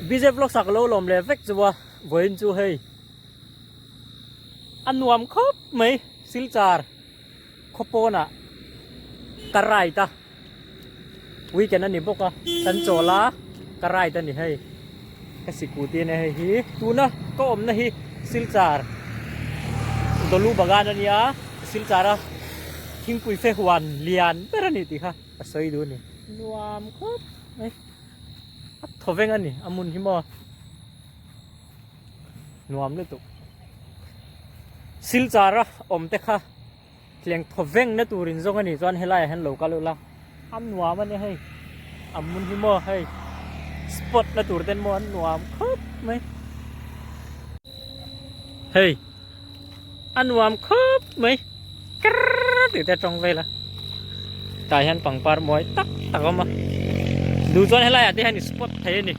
BJ vlogs ah ka lo lawm leh vek chu a, vawiin chu hei a nuam khawp mai Silchar khaw pawnah ka ride a, weekend a ni bawk a, kan chawl a ka ride a ni hei, ka sikut in hei hi tuna ka awmna hi Silchar Dolu Bagan a nia, Silchar a thingpui fe huan lian ber a ni tih kha ka sawi duh a ni, nuam khawp mai. A thaw veng a ni a hmun hi maw nuam lutuk Silchar a awm te kha tleng thaw veng na tur in zawng a nih chuan helai ah hian lo kal ula a nuam a nia hei a hmun hi maw hei spot na tur ten maw an nuam khawp mai hei a nuam khawp mai krrrr tih te a tawng vel a tah hian pangpar mawi tak tak a awm a duh chuan helai ah te hian i spot thei a ni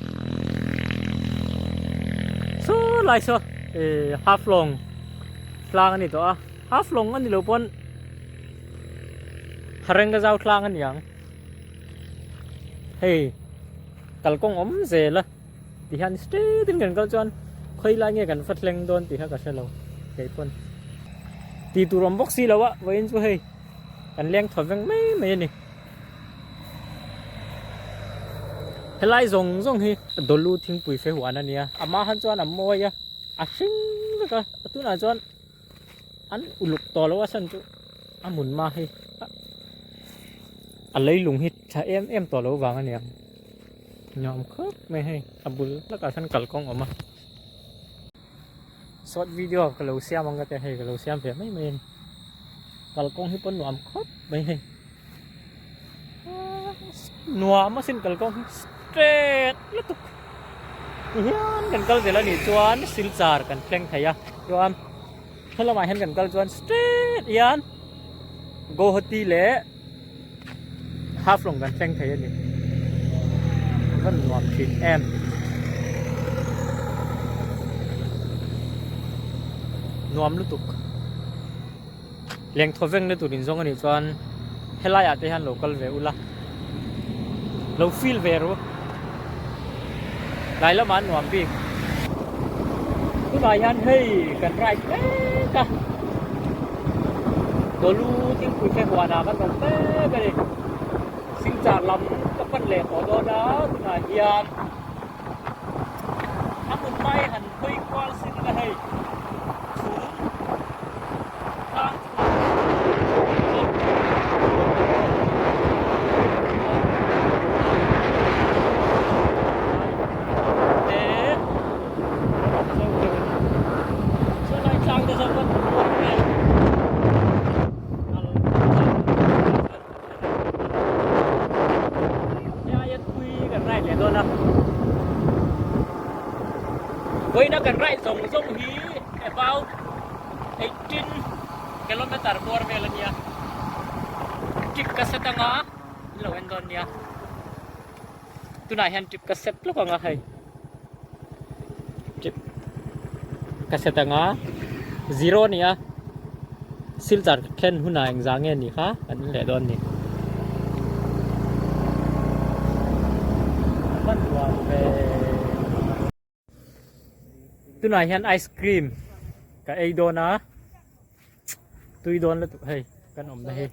saw lai saw eh half long tlang a ni tawh a half long a ni lo pawn Harenga zau tlang a ni ang hei kalkawng awm zel a. Ti hian straight in kan kal chuan khawi lai nge kan va thleng dawn tih kha ka hre lo kei pawn tih tur awm bawk si lo a vawiin chu hei kan leng thaw veng mai mai a ni helai zawng zawng hi Dawlu thingpui fe huan a nia a hma han chuan a mawi a a hring vek a tunah chuan an uluk tawh lo a chhan chu a hmun hma hi a leilung hi tha em em tawh lo vang a niang. Nuam khawp mai hei a bul takah hian kalkawng a awm a short video ka lo siam ang ka tia hei ka lo siam ve mai mai a ni kalkawng hi pawh nuam khawp mai hei nuam asin kalkawng hi straight lutuk tihian kan kal zel a nih chuan silchar kan thleng thei a chuan helamah hian kan kal chuan straight hian Guwahati leh half lawng kan thleng thei a ni a nuam thin em nuam lutuk leng thaw veng na tur in zawng a nih chuan helai ah te hian lo kal ve ula lo feel ve ru tlai lamah an nuam bik tunah hian hei kan ride mek a Dawlu thingpui te huanah kan awm mek a ni Silchar lam ka pan leh tawh dawn a tunah hian a hmun mai han hawi kual sin la hei chhum tlang Vawiina kan ride zawng zawng hi about 18 kilometer bawr vel a nia trip ka set anga in lo en dawn nia tunah hian trip ka set lawk anga hei trip ka set anga zero a ni a silchar thlen hunah engzah nge ni kha kan en leh dawn a ni. Tunah hian ice cream ka ei dawn a tui dawn lutuk hei kan awmna hi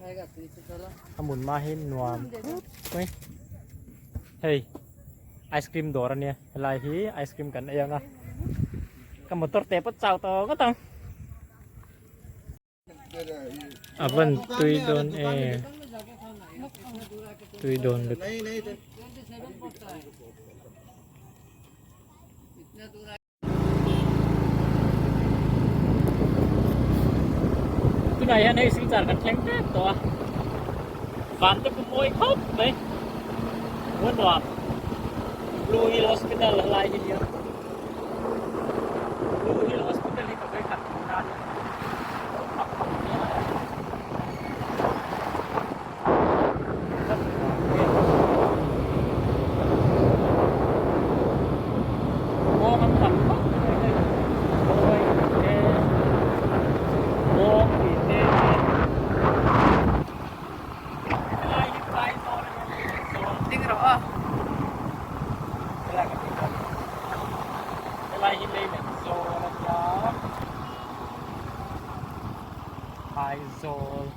a hmun hma hi nuam khawp mai hei ice cream dawr ania helai hi ice cream kan ei ang a ka motor te pawh chau tawh ngawt ang. A van tui dawn e tui dawn lutuk. Tunah hian hei silchar kan thleng tep tawh a van te pawh mawi khawp mai hmuh a nuam Blue Hill Hospital lai hi nia Blue Hill Hospital hi ka vawikhat hmuh na a nia. Ding rawh a. Aizawl.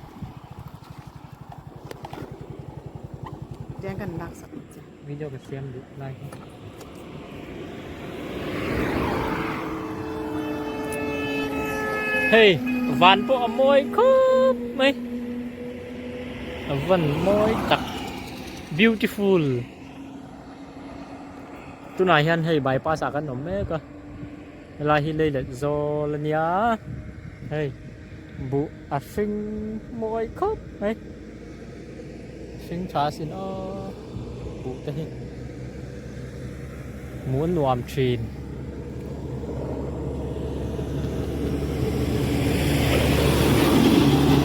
Tiang kan lak sak ang che. Video ka siam duh lai hi. Hei van pawh a mawi khawp mai a van mawi tak beautiful tunah hian hei bypass ah kan awm mek a helai hi lei let zawl a nia hei buh a hring mawi khawp mai. Hring tha sin aw buh te hi hmuh a nuam thin.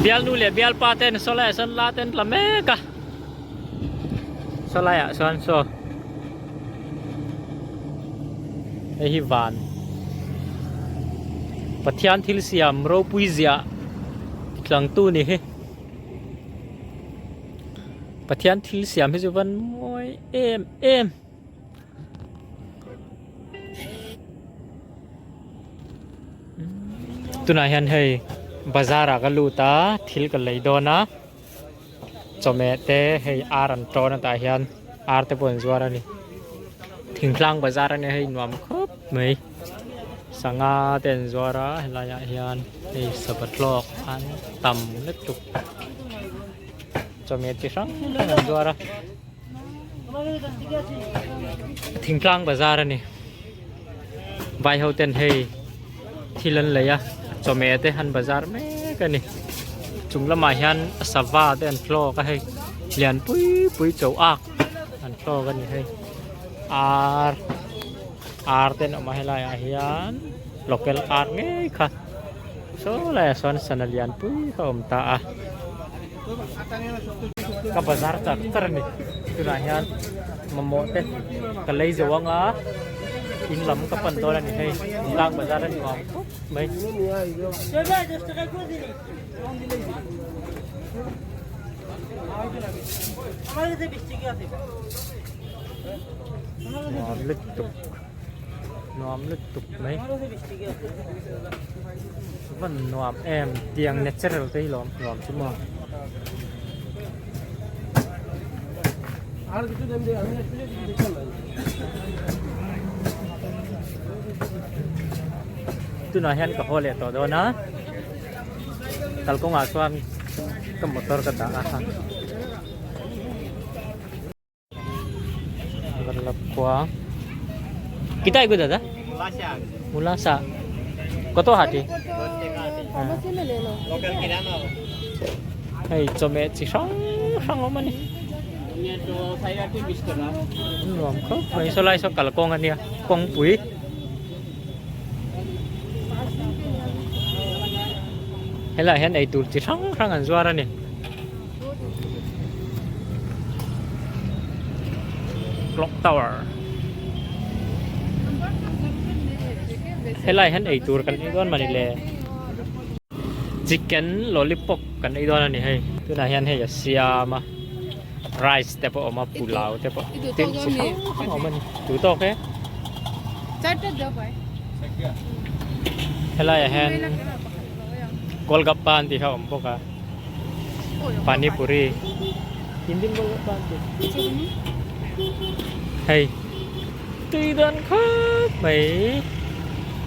Bialnu leh bialpa ten saw laiah sawn la ten tla mek a saw laiah sawn saw hei hi van Pathian thil siam ropui ziah tlangtu ni hi. Pathian thil siam hi chu van mawi em em. Tunah hian hei bazar ah ka lut a thil ka lei dawn a chawhmeh te hei ar an tawn a tah hian ar te pawh an zuar a ni thingtlang bazar a nia hei nuam khawp mai. Sangha te an zuar a helai ah hian hei sava tlawk an tam lutuk chawhmeh chi hrang hrang an zuar a thingtlang bazar a ni vai ho ten hei thil an lei a chawhmeh te an bazar mek a ni chung lamah hian sava te an hlawk a hei lian pui pui chaw ak an hlawk a ni hei ar. Ar te an awm a helai ah hian local ar ngei kha saw laiah sawn sana lian pui kha a awm ta a ka bazar char char a ni tunah hian mamawh te ka lei zo anga in lam ka pan dawn a ni hei tlang bazar a ni awm khawp mai. Nuam lutuk nuam lutuk mai van nuam em tiang natural te hi lawm nuam chu maw. Tunah hian ka haw leh tawh dawn a kalkawngah chuan ka motor ka dah a. Kita ikut dada? Mulasa. Koto hati. Hei chawhmeh chi hrang hrang awm a ni. Nuam khawp mai saw lai saw kalkawng a nia kawngpui. Helaiah hian eitur chi hrang hrang an zuar a ni. Clock tower helai hian eitur kan ei dawn mani le chicken lollipop kan ei dawn ani hei tunah hian hei a siam a rice te pawh a awm a pulao te pawh thil chi hrang hrang a awm ani duh tawk e helai ah hian golgappa an tih kha a awm bawk a. Pani puri Indian golgappa an ti hei tui dawn khawp mai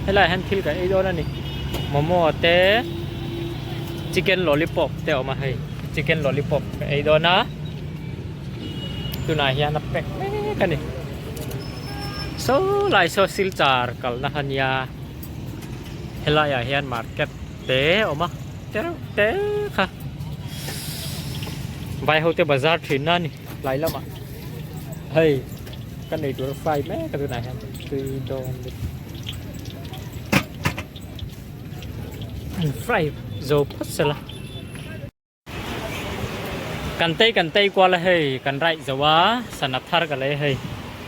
helai ah hian thil kan ei dawn a ni momo te chicken lollipop te a awm a hei chicken lollipop ka ei dawn a tunah hian a pack mek a ni saw lai saw silchar kalna kha nia helai ah hian market te a awm a. Te reuh te kha vai ho te bazar thin na ni tlai lamah hei ka nei tur fry mek a tunah hian tui dawn lutuk an fry zo phawt sela kan tei kan tei kual a hei kan raih zo a sana thar ka lei a hei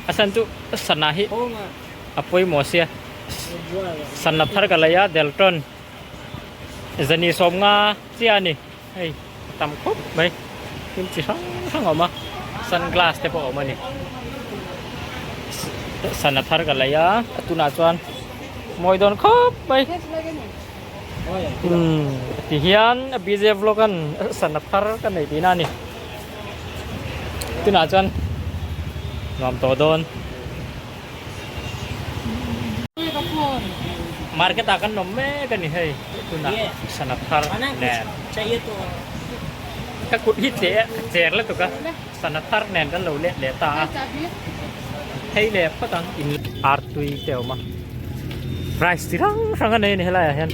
a chhan chu sana hi a pawimawh sia sana thar ka lei a deltron. Zani sawmnga chiah a ni hei a tam khawp mai thil chi hrang hrang a awm a sunglass te pawh a awm a ni sana thar ka lei a tunah chuan mawi dawn khawp mai. Umm ti hian BJ vlog an sana thar ka nei tihna a ni. Tunah chuan nuam tawh dawn. Market ah kan awm mek a ni hei tunah sana thar nen. Ka kut hi che ka cher lutuk a sana thar nen kan lo let leh ta a. Hei leh phawt ang in artui te a awm a rice chi hrang hrang a nei a ni helaiah hian.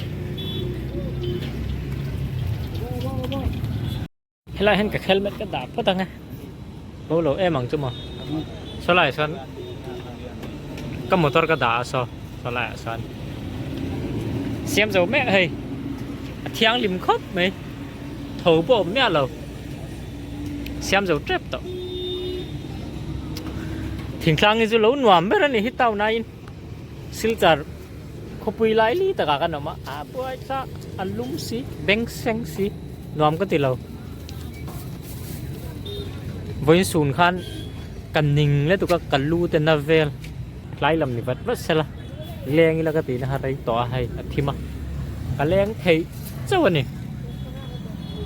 Helaiah hian ka helmet ka dah phawt ang e bo lo em ang chu maw sawlaiah sawn ka motor ka dah a saw sawlaiah sawn siam zo mek hei a thianghlim khawp mai tho pawh a awm miah lo siam zo tep tawh thingtlang hi chu lo nuam ber a ni hi town aiin Silchar khawpui lai li takah kan awm a a buai thlak a lum si beng seng si nuam ka ti lo vawiin sun khan ka ning le tuk a ka lu te na vel tlai lam ni vat vat sela leng ila ka tih na kha rei tawh a hei a thim a ka leng theih chauh a ni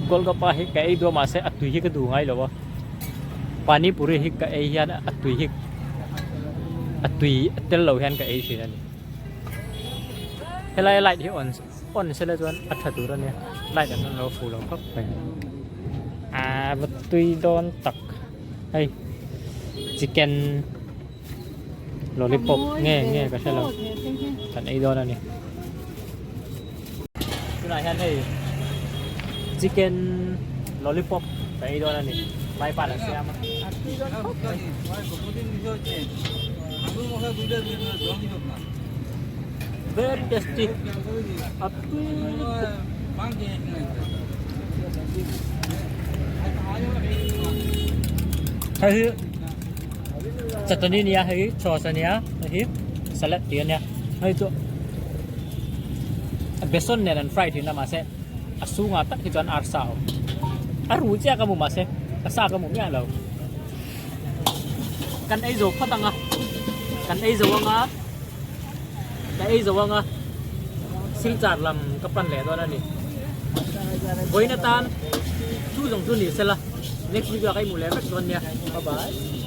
golgappa hi ka ei duah mahse a tui hi ka duh ngai lo a pani puri hi ka ei hian a tui hi a tui a tel lo hian ka ei thin a ni helai light hi on on sela chuan a tha tur a nia light an rawn lo fu lo khawp mai ah va tui dawn tak hei chicken lollipop nge nge ka hre lo kan ei dawn a ni tunah hian hei chicken lollipop ka ei dawn a ni vaipa an siam a very tasty a tui lutuk. Hei hi Chutney nia hei sauce ania hei hi salad tih ania hei chu besan nen an fry thin a mahse a chhungah tak hi chuan arsa a awm a ruh chiah ka hmu mahse a sa ka hmu miah lo kan ei zo phawt ang a kan ei zo ang a ka ei zo ang a silchar lam ka pan leh dawn a ni vawiin atan chu zawng chu ni sela next video ah ka inhmu leh vek dawn nia bye bye.